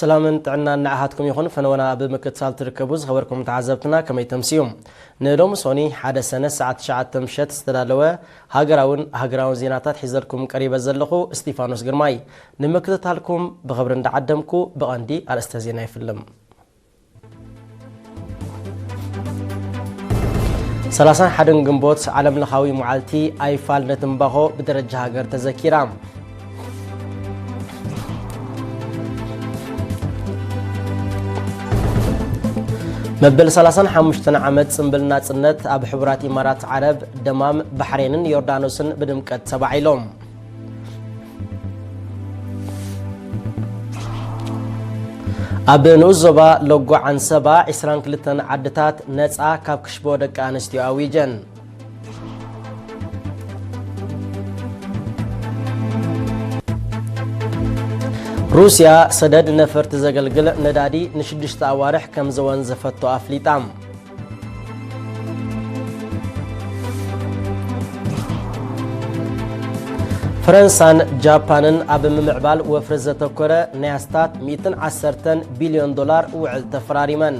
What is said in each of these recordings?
ሰላምን ጥዕናን ንዓኻትኩም ይኹን። ፈነወና ብምክትታል ትርከቡ ዝኸበርኩም ተዓዘብትና ከመይ ተምስዩ? ንሎሚ ሶኒ ሓደ ሰነ ሰዓት ትሽዓተ ምሸት ዝተዳለወ ሃገራውን ሃገራውን ዜናታት ሒዘልኩም ቀሪበ ዘለኹ እስጢፋኖስ ግርማይ። ንምክትታልኩም ብኽብሪ እንዳዓደምኩ ብቐንዲ ኣርእስተ ዜና ይፍልም። ሰላሳን ሓደን ግንቦት ዓለም ለኻዊ መዓልቲ ኣይፋል ንትምባኾ ብደረጃ ሃገር ተዘኪራ። መበል ሰላሳን ሓሙሽተን ዓመት ጽምብል ናጽነት ኣብ ሕቡራት ኢማራት ዓረብ፣ ደማም፣ ባሕሬንን ዮርዳኖስን ብድምቀት ተባዒሎም። ኣብ ንኡስ ዞባ ሎጎ ዓንሰባ ዒስራን ክልተን ዓድታት ነጻ ካብ ክሽቦ ደቂ ኣንስትዮ ኣዊጀን። ሩስያ ሰደድ ነፈርቲ ዘገልግል ነዳዲ ንሽዱሽተ ኣዋርሕ ከም ዘወንዘፈቶ ኣፍሊጣ። ፈረንሳን ጃፓንን ኣብ ምምዕባል ወፍሪ ዘተኮረ ናይ ኣስታት ሚእትን ዓሰርተን ቢልዮን ዶላር ውዕል ተፈራሪመን።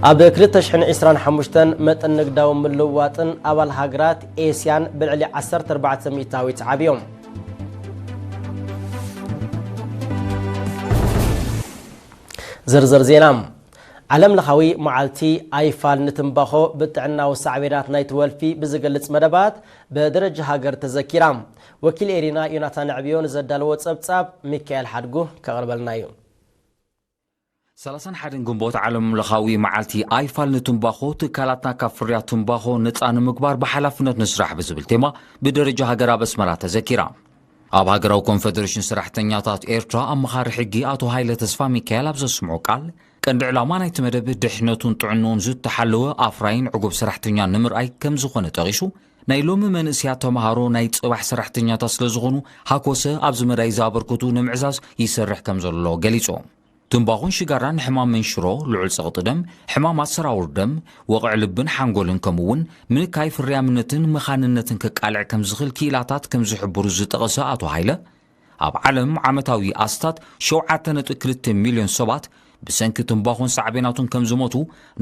ኣብ ክልተ ሽሕን ዕስራን ሓሙሽተን መጠን ንግዳዊ ምልውዋጥን ኣባል ሃገራት ኤስያን ብልዕሊ ዓሰርተ ኣርባዕተ ሚእታዊት ዓብዮም። ዝርዝር ዜና። ዓለም ለኻዊ መዓልቲ ኣይፋል ንትምባኾ ብጥዕናዊ ሳዕቤናት ናይቲ ወልፊ ብዝገልጽ መደባት ብደረጃ ሃገር ተዘኪራ። ወኪል ኤሪና ዮናታን ዕብዮ ንዘዳለዎ ጸብጻብ ሚካኤል ሓድጉ ከቕርበልና እዩ። ሰላሳን ሓደን ግንቦት ዓለም ለኻዊ መዓልቲ ኣይፋል ንትምባኾ ትካላትና ካብ ፍርያት ትምባኾ ነጻ ንምግባር ብሓላፍነት ንስራሕ ብዝብል ቴማ ብደረጃ ሃገር ኣብ ኣስመራ ተዘኪራ። ኣብ ሃገራዊ ኮንፈደሬሽን ሰራሕተኛታት ኤርትራ ኣመኻሪ ሕጊ ኣቶ ሃይለ ተስፋ ሚካኤል ኣብ ዘስምዖ ቃል፣ ቀንዲ ዕላማ ናይቲ መደብ ድሕነቱን ጥዕንኡን ዝተሓለወ ኣፍራይን ዕጉብ ሰራሕተኛ ንምርኣይ ከም ዝኾነ ጠቒሱ፣ ናይ ሎሚ መንእስያት ተምሃሮ ናይ ጽባሕ ሰራሕተኛታት ስለ ዝኾኑ፣ ሃኮሰ ኣብዚ መዳይ እዚ ኣበርክቱ ንምዕዛዝ ይሰርሕ ከም ዘሎ ገሊጹ። ትምባኾን ሽጋራን ንሕማም መንሽሮ፣ ልዑል ጸቕጢ ደም፣ ሕማማት ሰራውር ደም፣ ወቕዒ ልብን ሓንጎልን ከምኡ እውን ምንካይ ፍርያምነትን መኻንነትን ከቃልዕ ከም ዝኽእል ክኢላታት ከም ዝሕብሩ ዝጠቐሰ ኣቶ ሃይለ፣ ኣብ ዓለም ዓመታዊ ኣስታት ሸውዓተ ነጥቢ ክልተ ሚልዮን ሰባት ብሰንኪ ትምባኾን ሳዕቤናቱን ከም ዝሞቱ፣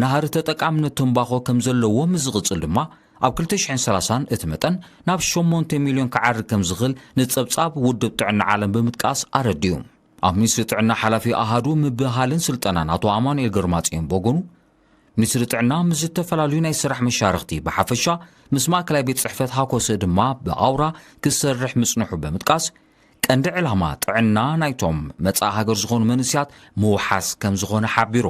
ናህሪ ተጠቃምነት ትምባኾ ከም ዘለዎ ምስ ዝቕጽል ድማ፣ ኣብ ክልተ ሽሕን ሰላሳን እቲ መጠን ናብ ሸሞንተ ሚልዮን ክዓርግ ከም ዝኽእል ንጸብጻብ ውድብ ጥዕና ዓለም ብምጥቃስ ኣረዲኡ። ኣብ ሚኒስትሪ ጥዕና ሓላፊ ኣሃዱ ምብህሃልን ስልጠናን ኣቶ ኣማኑኤል ግርማጽዮን ብወገኑ፣ ሚኒስትሪ ጥዕና ምስ ዝተፈላለዩ ናይ ስራሕ መሻርኽቲ ብሓፈሻ ምስ ማእከላይ ቤት ጽሕፈት ሃኮሰ ድማ ብኣውራ ክሰርሕ ምጽንሑ ብምጥቃስ፣ ቀንዲ ዕላማ ጥዕና ናይቶም መጻኢ ሃገር ዝኾኑ መንእስያት ምውሓስ ከም ዝኾነ ሓቢሩ።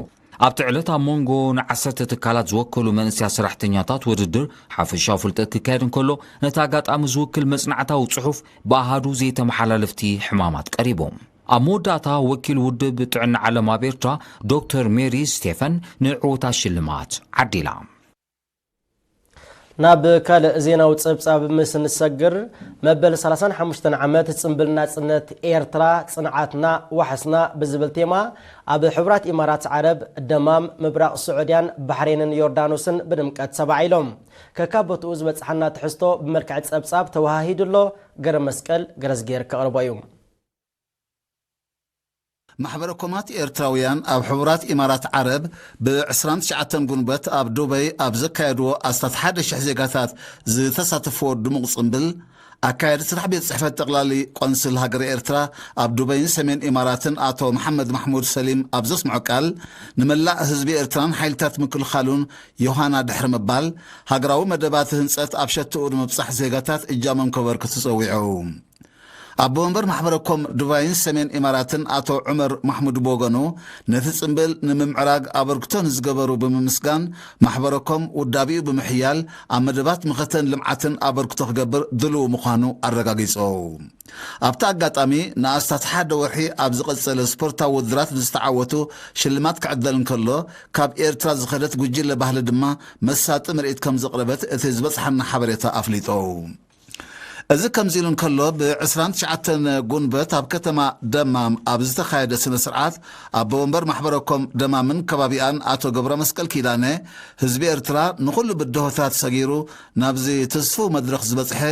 ኣብቲ ዕለት ኣብ መንጎ ንዓሰርተ ትካላት ዝወከሉ መንእስያት ሰራሕተኛታት ውድድር ሓፈሻዊ ፍልጠት ክካየድ እንከሎ፣ ነቲ ኣጋጣሚ ዝውክል መጽናዕታዊ ጽሑፍ ብኣሃዱ ዘይተመሓላለፍቲ ሕማማት ቀሪቡ። ኣብ መወዳእታ ወኪል ውድብ ጥዕና ዓለም ኣብ ኤርትራ ዶክተር ሜሪ ስቴፈን ንዕዉታት ሽልማት ዓዲላ። ናብ ካልእ ዜናዊ ጸብጻብ ምስ ንሰግር፣ መበል ሰላሳን ሓሙሽተን ዓመት ጽምብል ናጽነት ኤርትራ ጽንዓትና ዋሕስና ብዝብል ቴማ ኣብ ሕቡራት ኢማራት ዓረብ፣ ደማም፣ ምብራቕ ስዑድያን ባሕሬንን ዮርዳኖስን ብድምቀት ተባዒሎም። ከካብ ቦትኡ ዝበጽሓና ትሕዝቶ ብመልክዕ ጸብጻብ ተወሃሂዱ ኣሎ። ገረ መስቀል ገረዝጌር ከቕርቦ እዩ። ማሕበረ ኮማት ኤርትራውያን ኣብ ሕቡራት ኢማራት ዓረብ ብ ዕስራን ትሽዓተን ጉንበት ኣብ ዱበይ ኣብ ዘካየድዎ ኣስታት ሓደ ሽሕ ዜጋታት ዝተሳተፍዎ ድሙቕ ጽምብል፣ ኣካያዲ ስራሕ ቤት ጽሕፈት ጠቕላሊ ቆንስል ሃገረ ኤርትራ ኣብ ዱበይን ሰሜን ኢማራትን ኣቶ መሓመድ ማሕሙድ ሰሊም ኣብ ዘስምዖ ቃል፣ ንመላእ ህዝቢ ኤርትራን ሓይልታት ምክልኻሉን ዮሃና ድሕሪ ምባል፣ ሃገራዊ መደባት ህንጸት ኣብ ሸትኡ ንምብጻሕ ዜጋታት እጃሞም ከበርክቱ ጸዊዑ። ኣቦ መንበር ማሕበረ ኮም ዱባይን ሰሜን ኢማራትን ኣቶ ዑመር ማሕሙድ ብወገኑ፣ ነቲ ጽምብል ንምምዕራግ ኣበርክቶ ንዝገበሩ ብምምስጋን፣ ማሕበረ ኮም ውዳቤኡ ብምሕያል ኣብ መደባት መኸተን ልምዓትን ኣበርክቶ ክገብር ድሉው ምዃኑ ኣረጋጊጹ። ኣብቲ ኣጋጣሚ፣ ንኣስታት ሓደ ወርሒ ኣብ ዝቐጸለ ስፖርታዊ ውድድራት ንዝተዓወቱ ሽልማት ክዕደል እንከሎ፣ ካብ ኤርትራ ዝኸደት ጉጅለ ባህሊ ድማ መሳጢ ምርኢት ከም ዘቕረበት እቲ ዝበጽሓና ሓበሬታ ኣፍሊጡ። እዚ ከምዚ ኢሉ እንከሎ፣ ብ ዕስራን ትሽዓተን ጉንበት ኣብ ከተማ ደማም ኣብ ዝተኻየደ ስነ ስርዓት፣ ኣቦ ወንበር ማሕበረ ኮም ደማምን ከባቢኣን ኣቶ ገብረ መስቀል ኪዳነ፣ ህዝቢ ኤርትራ ንኹሉ ብድሆታት ሰጊሩ ናብዚ ትስፉው መድረኽ ዝበጽሐ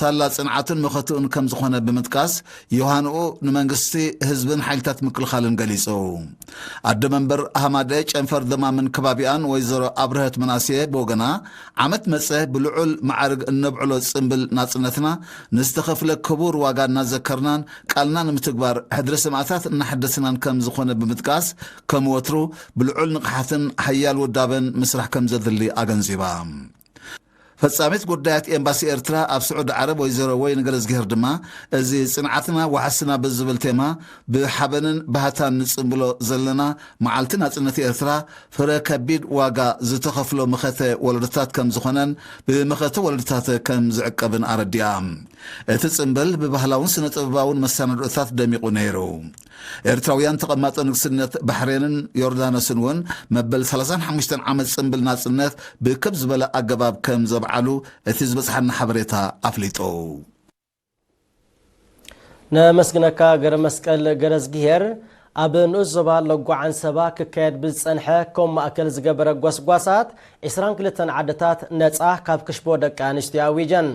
ሳላ ጽንዓቱን መኸትኡን ከም ዝኾነ ብምጥቃስ፣ ዮሃንኡ ንመንግስቲ፣ ህዝብን ሓይልታት ምክልኻልን ገሊጹ። ኣደ መንበር ሃማደ ጨንፈር ደማምን ከባቢኣን ወይዘሮ ኣብርሀት ምናሴ ብወገና፣ ዓመት መጸ ብልዑል ማዕርግ እነብዕሎ ጽምብል ናጽነትና፣ ንዝተኸፍለ ክቡር ዋጋ እናዘከርናን ቃልና ንምትግባር ሕድሪ ሰማእታት እናሐደስናን ከም ዝኾነ ብምጥቃስ፣ ከም ወትሩ ብልዑል ንቕሓትን ሓያል ውዳበን ምስራሕ ከም ዘድሊ ኣገንዚባ። ፈጻሚት ጉዳያት ኤምባሲ ኤርትራ ኣብ ስዑዲ ዓረብ ወይዘሮ ወይን ገረዝግሄር ድማ፣ እዚ ጽንዓትና ዋሕስና ብዝብል ቴማ ብሓበንን ባህታን ንጽምብሎ ዘለና መዓልቲ ናጽነት ኤርትራ፣ ፍረ ከቢድ ዋጋ ዝተኸፍሎ መኸተ ወለዶታት ከም ዝኾነን ብመኸተ ወለዶታት ከም ዝዕቀብን ኣረዲኣ። እቲ ጽምብል ብባህላውን ስነ ጥበባውን መሰናድኦታት ደሚቑ ነይሩ። ኤርትራውያን ተቐማጦ ንግስነት ባሕሬንን ዮርዳኖስን እውን መበል ሰላሳን ሓሙሽተን ዓመት ጽምብል ናጽነት ብክብ ዝበለ ኣገባብ ከም ዘብዓሉ እቲ ዝበጽሓና ሓበሬታ ኣፍሊጡ። ነመስግነካ ገረ መስቀል ገረዝግሄር። ኣብ ንኡስ ዞባ ለጓ ዓንሰባ ክካየድ ብዝጸንሐ ኮም ማእከል ዝገበረ ጎስጓሳት፣ ዕስራን ክልተን ዓድታት ነጻ ካብ ክሽቦ ደቂ ኣንስትዮ ኣዊጀን።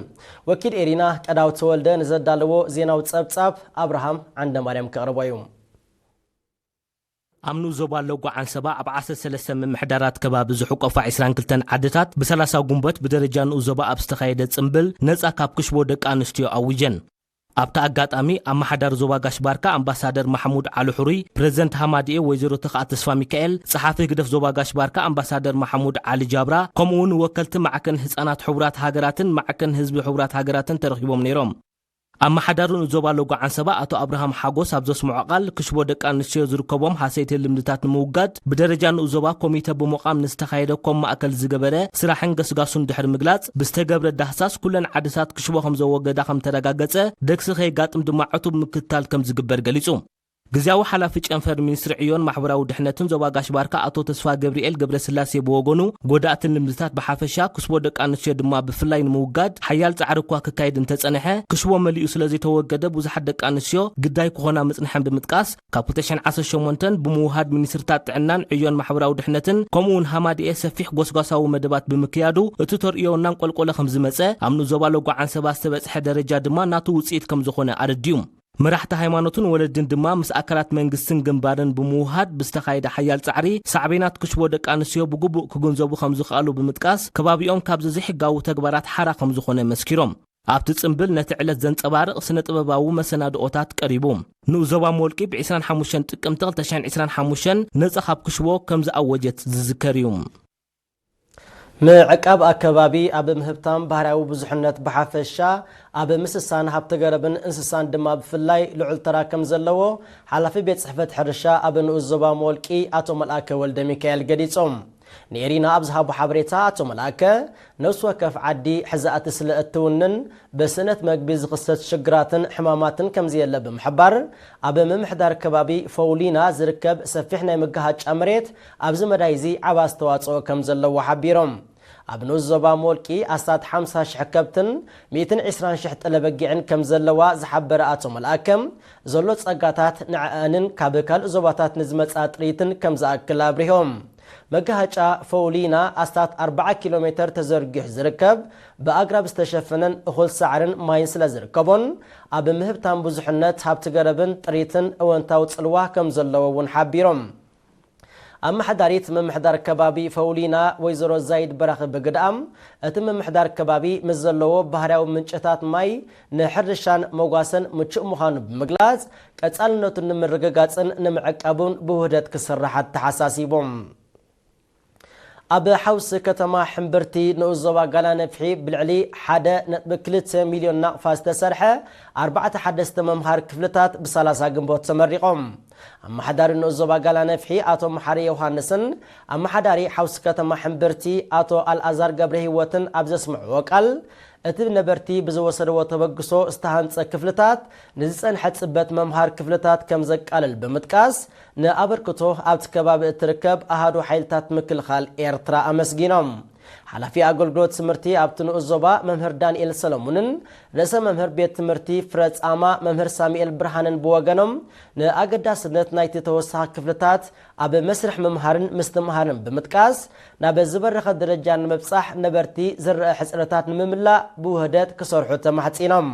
ወኪል ኤሪና ቀዳው ተወልደ ንዘዳለዎ ዜናዊ ጸብጻብ ኣብርሃም ዓንደማርያም ከቕርቦ እዩ። ኣብ ንኡስ ዞባ ለጓ ዓንሰባ ኣብ ዓሰርተ ሰለስተ ምምሕዳራት ከባቢ ዝሕቆፋ ዕስራን ክልተን ዓድታት ብሰላሳ ጉንበት ብደረጃ ንኡስ ዞባ ኣብ ዝተኻየደ ጽምብል ነጻ ካብ ክሽቦ ደቂ ኣንስትዮ ኣዊጀን። ኣብቲ ኣጋጣሚ ኣመሓዳሪ ዞባ ጋሽ ባርካ ኣምባሳደር ማሕሙድ ዓሊ ሕሩይ፣ ፕረዚደንት ሃማድኤ ወይዘሮ ተኽኣ ተስፋ ሚካኤል፣ ጸሓፊ ህግደፍ ዞባ ጋሽ ባርካ ኣምባሳደር ማሕሙድ ዓሊ ጃብራ፣ ከምኡ እውን ወከልቲ ማዕከን ህጻናት ሕቡራት ሃገራትን ማዕከን ህዝቢ ሕቡራት ሃገራትን ተረኺቦም ነይሮም። ኣመሓዳሪ ንኡስ ዞባ ለጓ ዓንሰባ ኣቶ ኣብርሃም ሓጎስ ኣብ ዘስምዖ ቃል፣ ክሽቦ ደቂ ኣንስትዮ ዝርከቦም ሃሰይቲ ልምድታት ንምውጋድ ብደረጃ ንኡስ ዞባ ኮሚተ ብምቋም ንዝተኻየደ ኮም ማእከል ዝገበረ ስራሕን ገስጋሱን ድሕሪ ምግላጽ፣ ብዝተገብረ ዳህሳስ ኩለን ዓድታት ክሽቦ ከም ዘወገዳ ከም ተረጋገጸ፣ ደግሲ ከየጋጥም ድማ ዕቱብ ምክትታል ከም ዝግበር ገሊጹ። ግዝያዊ ሓላፊ ጨንፈር ሚኒስትሪ ዕዮን ማሕበራዊ ድሕነትን ዞባ ጋሽ ባርካ ኣቶ ተስፋ ገብርኤል ገብረስላሴ ብወገኑ፣ ጎዳእቲ ልምድታት ብሓፈሻ፣ ክስቦ ደቂ ኣንስትዮ ድማ ብፍላይ ንምውጋድ ሓያል ጻዕሪ እኳ ክካየድ እንተጸንሐ፣ ክሽቦ መሊኡ ስለዘይተወገደ ብዙሓት ደቂ ኣንስትዮ ግዳይ ክኾና ምጽንሐን ብምጥቃስ፣ ካብ ክልተ ሽሕን ዓሰርተ ሸሞንተን ብምውሃድ ሚኒስትርታት ጥዕናን ዕዮን ማሕበራዊ ድሕነትን ከምኡ እውን ሃማድኤ ሰፊሕ ጎስጓሳዊ መደባት ብምክያዱ፣ እቲ ተርእዮ እናንቆልቆለ ከም ዝመጸ፣ ኣብ ንኡስ ዞባ ለጓ ዓንሰባ ዝተበጽሐ ደረጃ ድማ ናቱ ውጽኢት ከም ዝኾነ ኣረዲኡ። መራሕቲ ሃይማኖትን ወለድን ድማ ምስ ኣካላት መንግስትን ግንባርን ብምውሃድ ብዝተኻየደ ሓያል ጻዕሪ ሳዕቤናት ክሽቦ ደቂ ኣንስትዮ ብግቡእ ክግንዘቡ ከም ዝኸኣሉ ብምጥቃስ፣ ከባቢኦም ካብዚ ዘይሕጋዊ ተግባራት ሓራ ከም ዝኾነ መስኪሮም። ኣብቲ ጽምብል ነቲ ዕለት ዘንጸባርቕ ስነ ጥበባዊ መሰናድኦታት ቀሪቡ። ንኡስ ዞባ ሞልቂ ብ ዕስራን ሓሙሽተን ጥቅምቲ ክልተ ሽሕን ዕስራን ሓሙሽተን ነጻ ካብ ክሽቦ ከም ዝኣወጀት ዝዝከር እዩ። ምዕቃብ ኣከባቢ ኣብ ምህብታም ባህርያዊ ብዙሕነት ብሓፈሻ፣ ኣብ ምስሳን ሃብቲ ገረብን እንስሳን ድማ ብፍላይ ልዑል ተራ ከም ዘለዎ ሓላፊ ቤት ጽሕፈት ሕርሻ ኣብ ንኡስ ዞባ መወልቂ ኣቶ መልኣከ ወልደ ሚካኤል ገሊጾም። ንኤሪና ኣብ ዝሃቦ ሓበሬታ ኣቶ መልኣከ፣ ነፍሲ ወከፍ ዓዲ ሕዛእቲ ስለ እትውንን ብስእነት መግቢ ዝኽሰት ሽግራትን ሕማማትን ከም ዘየለ ብምሕባር፣ ኣብ ምምሕዳር ከባቢ ፈውሊና ዝርከብ ሰፊሕ ናይ መጋሃጫ መሬት ኣብዚ መዳይ እዚ ዓቢ ኣስተዋጽኦ ከም ዘለዎ ሓቢሮም። ኣብ ንኡስ ዞባ ሞልቂ ኣስታት ሓምሳ ሽሕ ከብትን ሚእትን ዕስራን ሽሕ ጥለ በጊዕን ከም ዘለዋ ዝሓበረ ኣቶ መልኣከ፣ ዘሎ ጸጋታት ንዕኣንን ካብ ካልእ ዞባታት ንዝመጻ ጥሪትን ከም ዝኣክል ኣብሪሆም። መጋሃጫ ፈውሊና ኣስታት ኣርብዓ ኪሎ ሜተር ተዘርጊሑ ዝርከብ፣ ብኣግራብ ዝተሸፈነን እኹል ሳዕርን ማይን ስለ ዝርከቦን፣ ኣብ ምህብታም ብዙሕነት ሃብቲ ገረብን ጥሪትን እወንታዊ ጽልዋ ከም ዘለዎ እውን ሓቢሮም። ኣመሓዳሪት ምምሕዳር ከባቢ ፈውሊና ወይዘሮ ዛይድ በራኺ ብግድኣም፣ እቲ ምምሕዳር ከባቢ ምስ ዘለዎ ባህርያዊ ምንጭታት ማይ ንሕርሻን መጓሰን ምቹእ ምዃኑ ብምግላጽ፣ ቀጻልነቱ ንምርግጋጽን ንምዕቃቡን ብውህደት ክስራሕ ኣተሓሳሲቦም። ኣብ ሓውሲ ከተማ ሕምብርቲ ንኡስ ዞባ ጋላ ነፍሒ ብልዕሊ ሓደ ነጥቢ ክልተ ሚልዮን ናቕፋ ዝተሰርሐ ኣርባዕተ ሓደስቲ መምሃር ክፍልታት ብሰላሳ ግንቦት ተመሪቖም። ኣመሓዳሪ ንኡስ ዞባ ጋላ ነፍሒ ኣቶ መሓሪ ዮሃንስን ኣመሓዳሪ ሓውሲ ከተማ ሕምብርቲ ኣቶ ኣልኣዛር ገብረ ህይወትን ኣብ ዘስምዕዎ ቃል፣ እቲ ነበርቲ ብዝወሰድዎ ተበግሶ ዝተሃንጸ ክፍልታት ንዝጸንሐ ጽበት መምሃር ክፍልታት ከም ዘቃልል ብምጥቃስ፣ ንኣበርክቶ ኣብቲ ከባቢ እትርከብ ኣሃዱ ሓይልታት ምክልኻል ኤርትራ ኣመስጊኖም። ሓላፊ ኣገልግሎት ትምህርቲ ኣብቲ ንኡስ ዞባ መምህር ዳንኤል ሰለሙንን ርእሰ መምህር ቤት ትምህርቲ ፍረ ጻማ መምህር ሳሙኤል ብርሃንን ብወገኖም፣ ንኣገዳስነት ናይቲ ተወሳኺ ክፍልታት ኣብ መስርሕ ምምሃርን ምስትምሃርን ብምጥቃስ፣ ናብ ዝበረኸ ደረጃ ንምብጻሕ ነበርቲ ዝረአ ሕጽረታት ንምምላእ ብውህደት ክሰርሑ ተማሕጺኖም።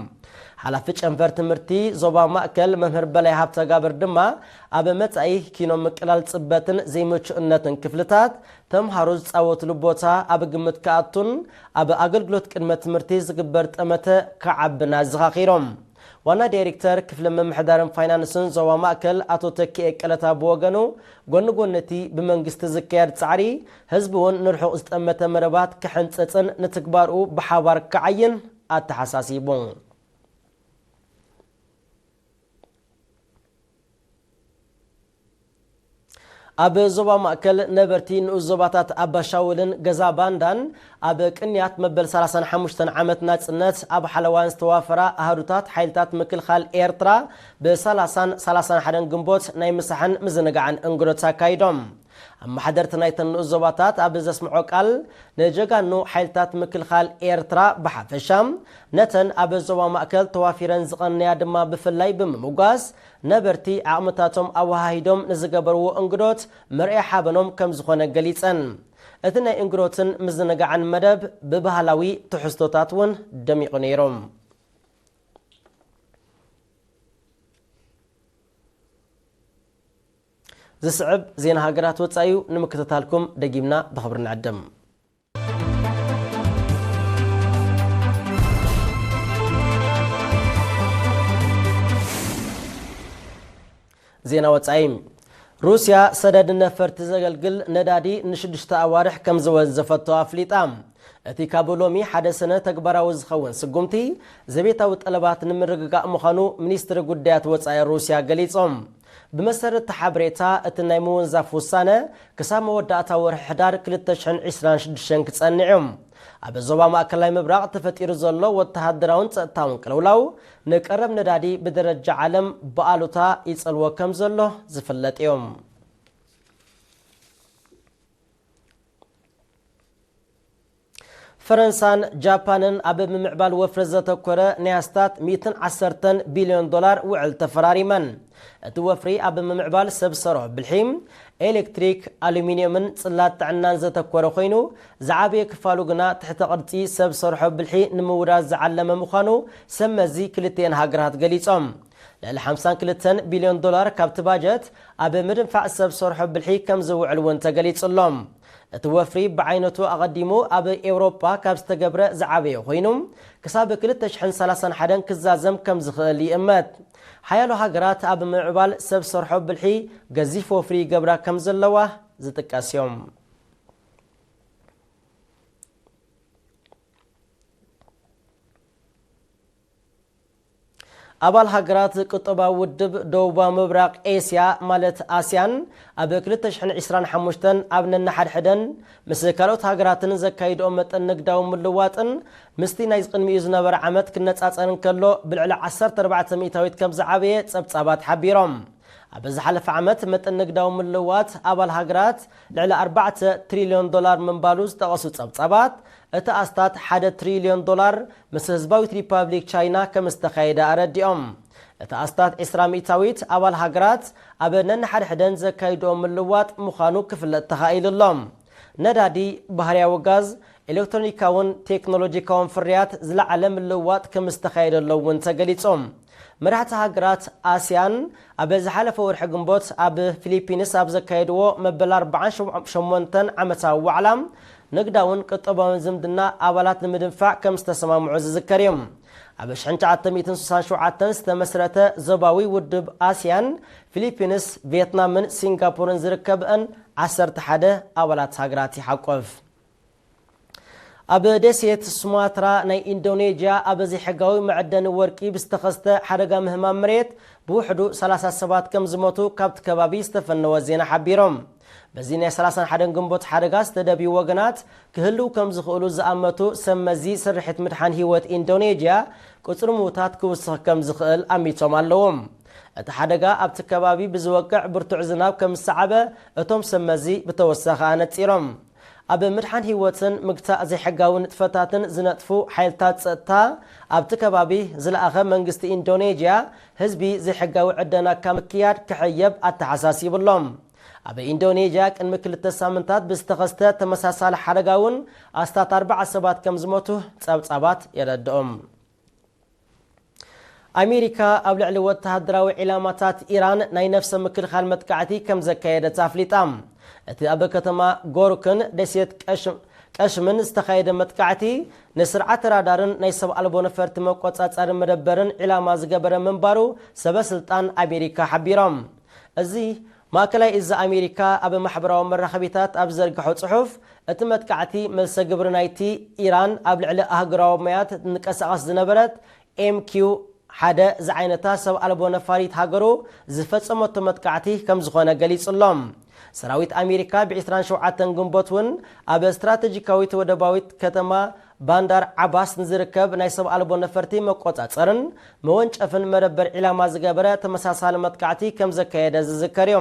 ሓላፊ ጨንፈር ትምህርቲ ዞባ ማእከል መምህር በላይ ሃብተጋብር ድማ፣ ኣብ መጻኢ ኪኖ ምቅላል ጽበትን ዘይምቹእነትን ክፍልታት፣ ተምሃሮ ዝጻወትሉ ቦታ ኣብ ግምት ክኣቱን ኣብ ኣገልግሎት ቅድመ ትምህርቲ ዝግበር ጠመተ ክዓብን ኣዘኻኺሮም። ዋና ዳይሬክተር ክፍሊ ምምሕዳርን ፋይናንስን ዞባ ማእከል ኣቶ ተኪኤ ቀለታ ብወገኑ፣ ጎኒ ጎኒ እቲ ብመንግስቲ ዝካየድ ጻዕሪ፣ ህዝቢ እውን ንርሑቕ ዝጠመተ መደባት ክሕንጽጽን ንትግባርኡ ብሓባር ክዓይን ኣተሓሳሲቡ። ኣብ ዞባ ማእከል ነበርቲ ንኡስ ዞባታት ኣባሻውልን ገዛ ባንዳን ኣብ ቅንያት መበል ሰላሳን ሓሙሽተን ዓመት ናጽነት ኣብ ሓለዋን ዝተዋፈራ ኣሃዱታት ሓይልታት ምክልኻል ኤርትራ ብ30ን ሰላሳን ሓደን ግንቦት ናይ ምሳሕን ምዝንጋዕን እንግዶት ኣካይዶም። ኣመሓደርቲ ናይተን ንኡስ ዞባታት ኣብ ዘስምዖ ቃል፣ ንጀጋኑ ሓይልታት ምክልኻል ኤርትራ ብሓፈሻ፣ ነተን ኣብ ዞባ ማእከል ተዋፊረን ዝቐነያ ድማ ብፍላይ ብምምጓስ፣ ነበርቲ ዓቕምታቶም ኣወሃሂዶም ንዝገበርዎ እንግዶት መርኣያ ሓበኖም ከም ዝኾነ ገሊጸን። እቲ ናይ እንግዶትን ምዝንጋዕን መደብ ብባህላዊ ትሕዝቶታት እውን ደሚቑ ነይሩ። ዝስዕብ ዜና ሃገራት ወጻኢ እዩ። ንምክትታልኩም ደጊምና ብኽብሪ ንዕድም። ዜና ወጻኢ። ሩስያ ሰደድ ነፈርቲ ዘገልግል ነዳዲ ንሽዱሽተ ኣዋርሕ ከም ዝወንዘፈቶ ኣፍሊጣ። እቲ ካብ ሎሚ ሓደ ሰነ ተግባራዊ ዝኸውን ስጉምቲ፣ ዘቤታዊ ጠለባት ንምርግጋእ ምዃኑ ሚኒስትሪ ጉዳያት ወጻኢ ሩስያ ገሊጾም። ብመሰረት እቲ ሓበሬታ፣ እቲ ናይ ምውንዛፍ ውሳነ ክሳብ መወዳእታ ወርሒ ሕዳር ክልተ ሽሕን ዕስራን ሽዱሽተን ክጸንዕ እዩ። ኣብ ዞባ ማእከላይ ምብራቕ ተፈጢሩ ዘሎ ወተሃደራውን ጸጥታውን ቅልውላው፣ ንቀረብ ነዳዲ ብደረጃ ዓለም ብኣሉታ ይጸልዎ ከም ዘሎ ዝፍለጥ እዩ። ፈረንሳን ጃፓንን ኣብ ምምዕባል ወፍሪ ዘተኮረ ናይ ኣስታት ሚእትን ዓሰርተን ቢልዮን ዶላር ውዕል ተፈራሪመን። እቲ ወፍሪ ኣብ ምምዕባል ሰብ ሰርሖ ብልሒ፣ ኤሌክትሪክ፣ ኣሉሚንየምን ጽላት ጥዕናን ዘተኮረ ኮይኑ፣ ዝዓበየ ክፋሉ ግና ትሕተ ቅርጺ ሰብ ሰርሖ ብልሒ ንምውዳድ ዝዓለመ ምዃኑ ሰብ መዚ ክልቲኤን ሃገራት ገሊጾም። ልዕሊ ሓምሳን ክልተን ቢልዮን ዶላር ካብቲ ባጀት ኣብ ምድንፋዕ ሰብ ሰርሖ ብልሒ ከም ዝውዕል እውን ተገሊጹ ኣሎ። እቲ ወፍሪ ብዓይነቱ ኣቐዲሙ ኣብ ኤውሮጳ ካብ ዝተገብረ ዝዓበየ ኮይኑ፣ ክሳብ ክልተ ሽሕን ሰላሳን ሓደን ክዛዘም ከም ዝኽእል ይእመት። ሓያሎ ሃገራት ኣብ ምምዕባል ሰብ ሰርሖ ብልሒ ገዚፍ ወፍሪ ይገብራ ከም ዘለዋ ዝጥቀስ እዮም። ኣባል ሃገራት ቁጠባዊ ውድብ ደቡባዊ ምብራቕ ኤስያ ማለት ኣስያን ኣብ ክልተ ሽሕን ዕስራን ሓሙሽተን ኣብ ነንሓድሕደን ምስ ካልኦት ሃገራትን ዘካይድኦ መጠን ንግዳዊ ምልዋጥን ምስቲ ናይ ቅድሚኡ ዝነበረ ዓመት ክነጻጸር እንከሎ ብልዕሊ ዓሰርተ ኣርባዕተ ሚእታዊት ከም ዝዓበየ ጸብጻባት ሓቢሮም። ኣብ ዝሓለፈ ዓመት መጠን ንግዳዊ ምልዋጥ ኣባል ሃገራት ልዕሊ ኣርባዕተ ትሪልዮን ዶላር ምንባሉ ዝጠቐሱ ጸብጻባት፣ እቲ ኣስታት ሓደ ትሪልዮን ዶላር ምስ ህዝባዊት ሪፓብሊክ ቻይና ከም ዝተኻየደ ኣረዲኦም። እቲ ኣስታት ዕስራ ሚእታዊት ኣባል ሃገራት ኣብ ነንሓድሕደን ዘካይድኦ ምልዋጥ ምዃኑ ክፍለጥ ተኻኢሉ ኣሎ። ነዳዲ፣ ባህርያዊ ጋዝ፣ ኤሌክትሮኒካውን ቴክኖሎጂካውን ፍርያት ዝለዓለ ምልውዋጥ ከም ዝተኻየደሎ እውን ተገሊጹ። መራሕቲ ሃገራት ኣስያን ኣብ ዝሓለፈ ወርሒ ግንቦት ኣብ ፊሊፒንስ ኣብ ዘካየድዎ መበል ኣርባዓን ሸሞንተን ዓመታዊ ዋዕላ፣ ንግዳውን ቁጠባውን ዝምድና ኣባላት ንምድንፋዕ ከም ዝተሰማምዑ ዝዝከር እዩ። ኣብ ሽሕን ትሽዓተ ሚእትን ስሳን ሸውዓተን ዝተመስረተ ዞባዊ ውድብ ኣስያን፣ ፊሊፒንስ፣ ቪየትናምን ሲንጋፖርን ዝርከብአን ዓሰርተ ሓደ ኣባላት ሃገራት ይሓቁፍ። ኣብ ደሴት ሱማትራ ናይ ኢንዶኔዥያ ኣብ ዘይሕጋዊ መዐደኒ ወርቂ ብዝተኸስተ ሓደጋ ምህማም መሬት ብውሕዱ ሰላሳ ሰባት ከም ዝሞቱ ካብቲ ከባቢ ዝተፈነወ ዜና ሓቢሮም። በዚ ናይ ሰላሳን ሓደን ግንቦት ሓደጋ ዝተደብዩ ወገናት ክህልው ከም ዝኽእሉ ዝኣመቱ ሰብ መዚ ስርሒት ምድሓን ህይወት ኢንዶኔዥያ ቁጽሪ ምዉታት ክውስኽ ከም ዝኽእል ኣሚቶም ኣለዎም። እቲ ሓደጋ ኣብቲ ከባቢ ብዝወቅዕ ብርቱዕ ዝናብ ከም ዝሰዓበ እቶም ሰብ መዚ ብተወሳኺ ኣነጺሮም። ኣብ ምድሓን ህይወትን ምግታእ ዘይሕጋዊ ንጥፈታትን ዝነጥፉ ሓይልታት ጸጥታ ኣብቲ ከባቢ ዝለኣኸ መንግስቲ ኢንዶኔዥያ፣ ህዝቢ ዘይሕጋዊ ዕደና ካብ ምክያድ ክሕየብ ኣተሓሳሲቡ ኣሎ። ኣብ ኢንዶኔዥያ ቅድሚ ክልተ ሳምንታት ብዝተኸስተ ተመሳሳሊ ሓደጋ እውን ኣስታት ኣርባዓ ሰባት ከም ዝሞቱ ጸብጻባት የረድኦም። ኣሜሪካ ኣብ ልዕሊ ወተሃደራዊ ዒላማታት ኢራን ናይ ነፍሰ ምክልኻል መጥቃዕቲ ከም ዘካየደት ኣፍሊጣ። እቲ ኣብ ከተማ ጎርክን ደሴት ቀሽምን ዝተኻየደ መጥቃዕቲ፣ ንስርዓት ራዳርን ናይ ሰብ ኣልቦ ነፈርቲ መቆጻጸሪ መደበርን ዒላማ ዝገበረ ምንባሩ ሰበ ስልጣን ኣሜሪካ ሓቢሮም። እዚ ማእከላይ እዚ ኣሜሪካ ኣብ ማሕበራዊ መራኸቢታት ኣብ ዘርግሖ ጽሑፍ፣ እቲ መጥቃዕቲ መልሰ ግብሪ ናይቲ ኢራን ኣብ ልዕሊ ኣህጉራዊ ማያት ትንቀሳቐስ ዝነበረት ኤም ኪው ሓደ ዝዓይነታ ሰብ ኣልቦ ነፋሪት ሃገሩ ዝፈጸመቶ መጥቃዕቲ ከም ዝኾነ ገሊጹ ኣሎ። ሰራዊት ኣሜሪካ ብ ዕስራን ሸውዓተን ግንቦት እውን ኣብ ስትራተጂካዊት ወደባዊት ከተማ ባንዳር ዓባስ ንዝርከብ ናይ ሰብ ኣልቦ ነፈርቲ መቆጻጸርን መወንጨፍን መደበር ዒላማ ዝገበረ ተመሳሳሊ መጥቃዕቲ ከም ዘካየደ ዝዝከር እዩ።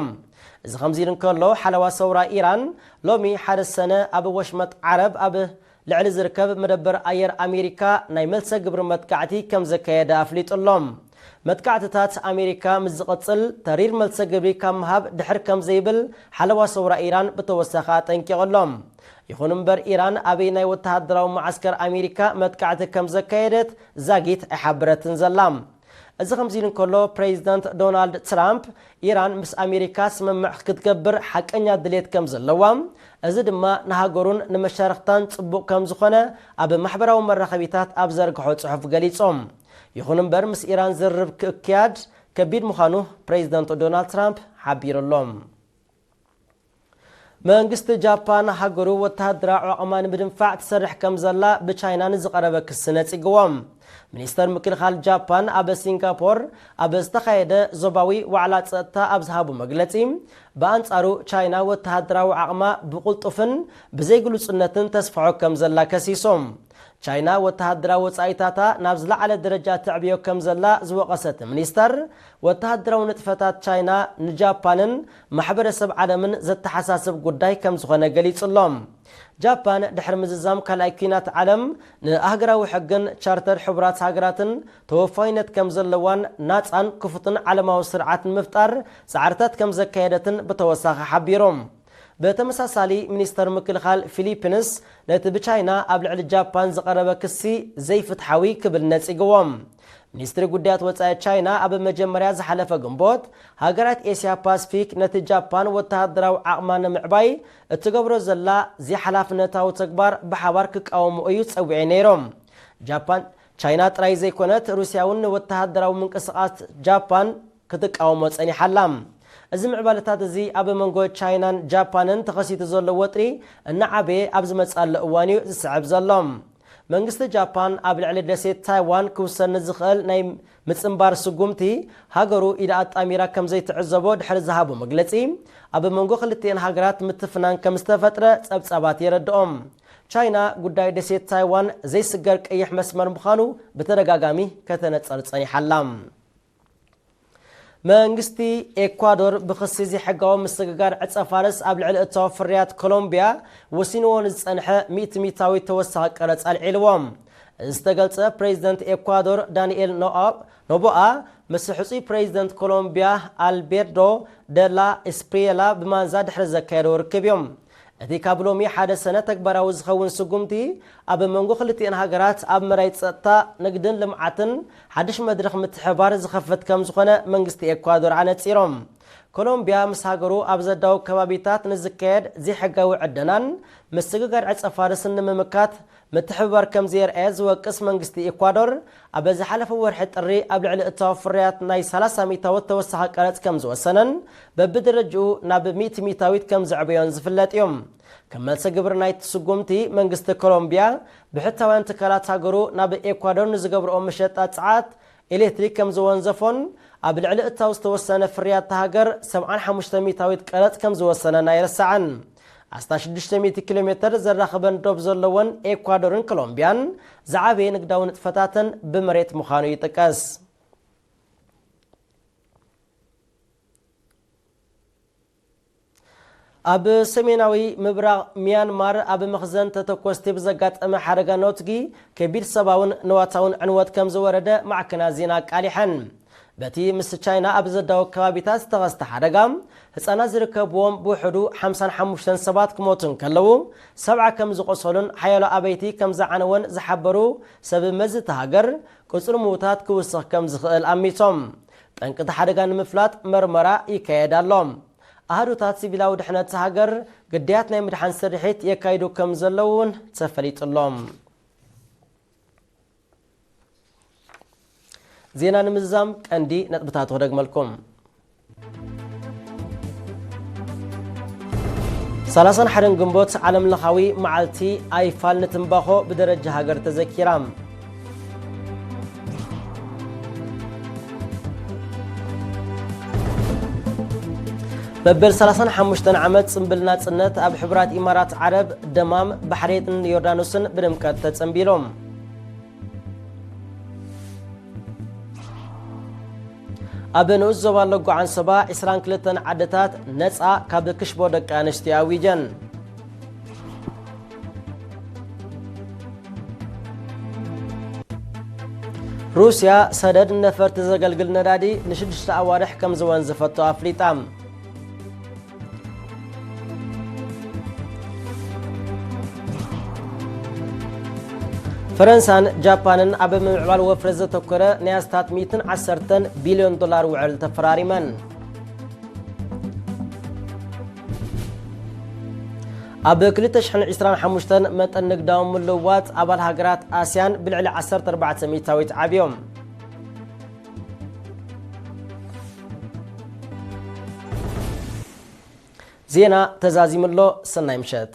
እዚ ከምዚ ኢሉ እንከሎ፣ ሓለዋ ሰውራ ኢራን ሎሚ ሓደ ሰነ ኣብ ወሽመጥ ዓረብ ኣብ ልዕሊ ዝርከብ መደበር ኣየር ኣሜሪካ ናይ መልሰ ግብሪ መጥቃዕቲ ከም ዘካየደ ኣፍሊጡ ኣሎ። መጥቃዕትታት ኣሜሪካ ምስ ዝቕጽል፣ ተሪር መልሰ ግብሪ ካብ ምሃብ ድሕር ከም ዘይብል ሓለዋ ሰውራ ኢራን ብተወሳኺ ኣጠንቂቑ ኣሎ። ይኹን እምበር፣ ኢራን ኣበይ ናይ ወተሃደራዊ መዓስከር ኣሜሪካ መጥቃዕቲ ከም ዘካየደት ዛጊት ኣይሓበረትን ዘላ። እዚ ከምዚ ኢሉ እንከሎ፣ ፕሬዚደንት ዶናልድ ትራምፕ፣ ኢራን ምስ ኣሜሪካ ስምምዕ ክትገብር ሓቀኛ ድሌት ከም ዘለዋ፣ እዚ ድማ ንሃገሩን ንመሻርኽታን ጽቡቕ ከም ዝኾነ ኣብ ማሕበራዊ መራኸቢታት ኣብ ዘርግሖ ጽሑፍ ገሊጹ። ይኹን እምበር፣ ምስ ኢራን ዝርርብ ክክያድ ከቢድ ምዃኑ ፕሬዚደንት ዶናልድ ትራምፕ ሓቢሩ ኣሎ። መንግስቲ ጃፓን፣ ሃገሩ ወተሃደራዊ ዓቕማ ንምድንፋዕ ትሰርሕ ከም ዘላ ብቻይና ንዝቐረበ ክሲ ነጺግዎ። ሚኒስተር ምክልኻል ጃፓን ኣብ ሲንጋፖር ኣብ ዝተኻየደ ዞባዊ ዋዕላ ጸጥታ ኣብ ዝሃቡ መግለጺ፣ ብኣንጻሩ ቻይና ወተሃደራዊ ዓቕማ ብቕልጡፍን ብዘይግሉጽነትን ተስፍሖ ከም ዘላ ከሲሶም። ቻይና ወተሃደራዊ ወጻኢታታ ናብ ዝለዓለ ደረጃ ተዕብዮ ከም ዘላ ዝወቐሰ እቲ ሚኒስተር፣ ወተሃደራዊ ንጥፈታት ቻይና ንጃፓንን ማሕበረሰብ ዓለምን ዘተሓሳስብ ጉዳይ ከም ዝኾነ ገሊጹ ኣሎ። ጃፓን ድሕሪ ምዝዛም ካልኣይ ኲናት ዓለም ንኣህጉራዊ ሕግን ቻርተር ሕቡራት ሃገራትን ተወፋይነት ከም ዘለዋን ናጻን ክፉትን ዓለማዊ ስርዓት ንምፍጣር ጻዕርታት ከም ዘካየደትን ብተወሳኺ ሓቢሮም። ብተመሳሳሊ፣ ሚኒስተር ምክልኻል ፊሊፒንስ ነቲ ብቻይና ኣብ ልዕሊ ጃፓን ዝቐረበ ክሲ ዘይፍትሓዊ ክብል ነጺግዎ። ሚኒስትሪ ጉዳያት ወጻኢ ቻይና ኣብ መጀመርያ ዝሓለፈ ግንቦት፣ ሃገራት ኤስያ ፓስፊክ ነቲ ጃፓን ወተሃደራዊ ዓቕማ ንምዕባይ እትገብሮ ዘላ ዘይሓላፍነታዊ ተግባር ብሓባር ክቃወሙ እዩ ጸዊዑ ነይሮም። ጃፓን፣ ቻይና ጥራይ ዘይኮነት፣ ሩስያ እውን ንወተሃደራዊ ምንቅስቓስ ጃፓን ክትቃወሞ ጸኒሓ ኣላ። እዚ ምዕባለታት እዚ ኣብ መንጎ ቻይናን ጃፓንን ተኸሲቱ ዘሎ ወጥሪ እናዓበየ ኣብ ዝመጽኣሉ እዋን እዩ ዝስዕብ ዘሎ። መንግስቲ ጃፓን ኣብ ልዕሊ ደሴት ታይዋን ክውሰድ ንዝኽእል ናይ ምጽንባር ስጉምቲ ሃገሩ ኢዳ ኣጣሚራ ከም ዘይትዕዘቦ ድሕሪ ዝሃቦ መግለጺ፣ ኣብ መንጎ ክልቲኤን ሃገራት ምትፍናን ከም ዝተፈጥረ ጸብጻባት የረድኦም። ቻይና ጉዳይ ደሴት ታይዋን ዘይስገር ቀይሕ መስመር ምዃኑ ብተደጋጋሚ ከተነጸር ጸኒሓ ኣላ። መንግስቲ ኤኳዶር ብኽሲ ዘይሕጋዊ ምስግጋር ዕጸ ፋርስ ኣብ ልዕሊ እታወ ፍርያት ኮሎምቢያ ወሲንዎ ንዝጸንሐ ሚእቲ ሚእታዊት ተወሳኺ ቀረጽ ኣልዒልዎ። እዚ ዝተገልጸ፣ ፕሬዚደንት ኤኳዶር ዳንኤል ኖአ- ኖቦኣ ምስ ሕጹይ ፕሬዚደንት ኮሎምቢያ ኣልቤርዶ ደላ ኤስፕሪየላ ብማንዛ ድሕሪ ዘካየደዎ ርክብ እዮም። እቲ ካብ ሎሚ ሓደ ሰነ ተግባራዊ ዝኸውን ስጉምቲ፣ ኣብ መንጎ ክልቲኤን ሃገራት ኣብ መዳይ ጸጥታ፣ ንግድን ልምዓትን ሓድሽ መድረኽ ምትሕብባር ዝኸፍት ከም ዝኾነ መንግስቲ ኤኳዶር ኣነጺሮም። ኮሎምቢያ ምስ ሃገሩ ኣብ ዘዳውብ ከባቢታት ንዝካየድ ዘይሕጋዊ ዕደናን ምስግጋር ዕጸ ፋርስን ንምምካት ምትሕብባር ከም ዘየርኣየ ዝወቅስ መንግስቲ ኤኳዶር፣ ኣብ ዝሓለፈ ወርሒ ጥሪ ኣብ ልዕሊ እታወ ፍርያት ናይ ሰላሳ ሚእታዊት ተወሳኺ ቀረጽ ከም ዝወሰነን በብደረጅኡ ናብ ሚእቲ ሚእታዊት ከም ዘዕበዮን ዝፍለጥ እዩ። ከም መልሰ ግብሪ ናይቲ ስጉምቲ፣ መንግስቲ ኮሎምቢያ ብሕታውያን ትካላት ሃገሩ ናብ ኤኳዶር ንዝገብርኦ መሸጣ ጸዓት ኤሌክትሪክ ከም ዘወንዘፎን ኣብ ልዕሊ እታው ዝተወሰነ ፍርያት እታ ሃገር ሰብዓን ሓሙሽተ ሚእታዊት ቀረጽ ከም ዝወሰነን ኣይረሳዕን። ኣስታት ሽዱሽተ ሚእቲ ኪሎ ሜተር ዘራኽበን ዶብ ዘለወን ኤኳዶርን ኮሎምቢያን ዝዓበየ ንግዳዊ ንጥፈታተን ብመሬት ምዃኑ ይጥቀስ። ኣብ ሰሜናዊ ምብራቕ ሚያንማር ኣብ መኽዘን ተተኮስቲ ብዘጋጠመ ሓደጋ ነውትጊ ከቢድ ሰብኣውን ንዋታውን ዕንወት ከም ዝወረደ ማዕከናት ዜና ኣቃሊሐን። በቲ ምስ ቻይና ኣብ ዘዳወ ከባቢታት ዝተኸስተ ሓደጋ፣ ህጻናት ዝርከብዎም ብውሕዱ ሓምሳን ሓሙሽተን ሰባት ክሞቱ እንከለዉ፣ ሰብዓ ከም ዝቖሰሉን ሓያሎ ኣበይቲ ከም ዝዓነወን ዝሓበሩ ሰብ መዚ እታ ሃገር፣ ቁጽሪ ምዉታት ክውስኽ ከም ዝኽእል ኣሚቶም። ጠንቂ እቲ ሓደጋ ንምፍላጥ መርመራ ይካየድ ኣሎ። ኣሃዱታት ሲቪላዊ ድሕነት እታ ሃገር ግዳያት ናይ ምድሓን ስርሒት የካይዱ ከም ዘለዉ እውን ተፈሊጡ ኣሎ። ዜና ንምዝዛም ቀንዲ ነጥብታት ክደግመልኩም። ሰላሳን ሓደን ግንቦት ዓለም ለኻዊ መዓልቲ ኣይፋል ንትምባኾ ብደረጃ ሃገር ተዘኪራ። መበል ሰላሳን ሓሙሽተን ዓመት ጽምብል ናጽነት ኣብ ሕቡራት ኢማራት ዓረብ፣ ደማም፣ ባሕሬንን ዮርዳኖስን ብድምቀት ተጸንቢሎም። ኣብ ንኡስ ዞባ ለጎ ዓንሰባ ዕስራን ክልተን ዓድታት ነጻ ካብ ክሽቦ ደቂ ኣንስትዮ ኣዊጀን። ሩስያ ሰደድ ነፈርቲ ዘገልግል ነዳዲ ንሽዱሽተ ኣዋርሕ ከም ዝወንዘፈቶ ኣፍሊጣ። ፈረንሳን ጃፓንን ኣብ ምምዕባል ወፍሪ ዘተኮረ ናይ ኣስታት ሚእትን ዓሰርተን ቢልዮን ዶላር ውዕል ተፈራሪመን። ኣብ ክልተ ሽሕን ዕስራን ሓሙሽተን መጠን ንግዳዊ ምልውዋጥ ኣባል ሃገራት ኣስያን ብልዕሊ ዓሰርተ ኣርባዕተ ሚእታዊት ዓብዮም። ዜና ተዛዚሙ ኣሎ። ሰናይ ምሸት።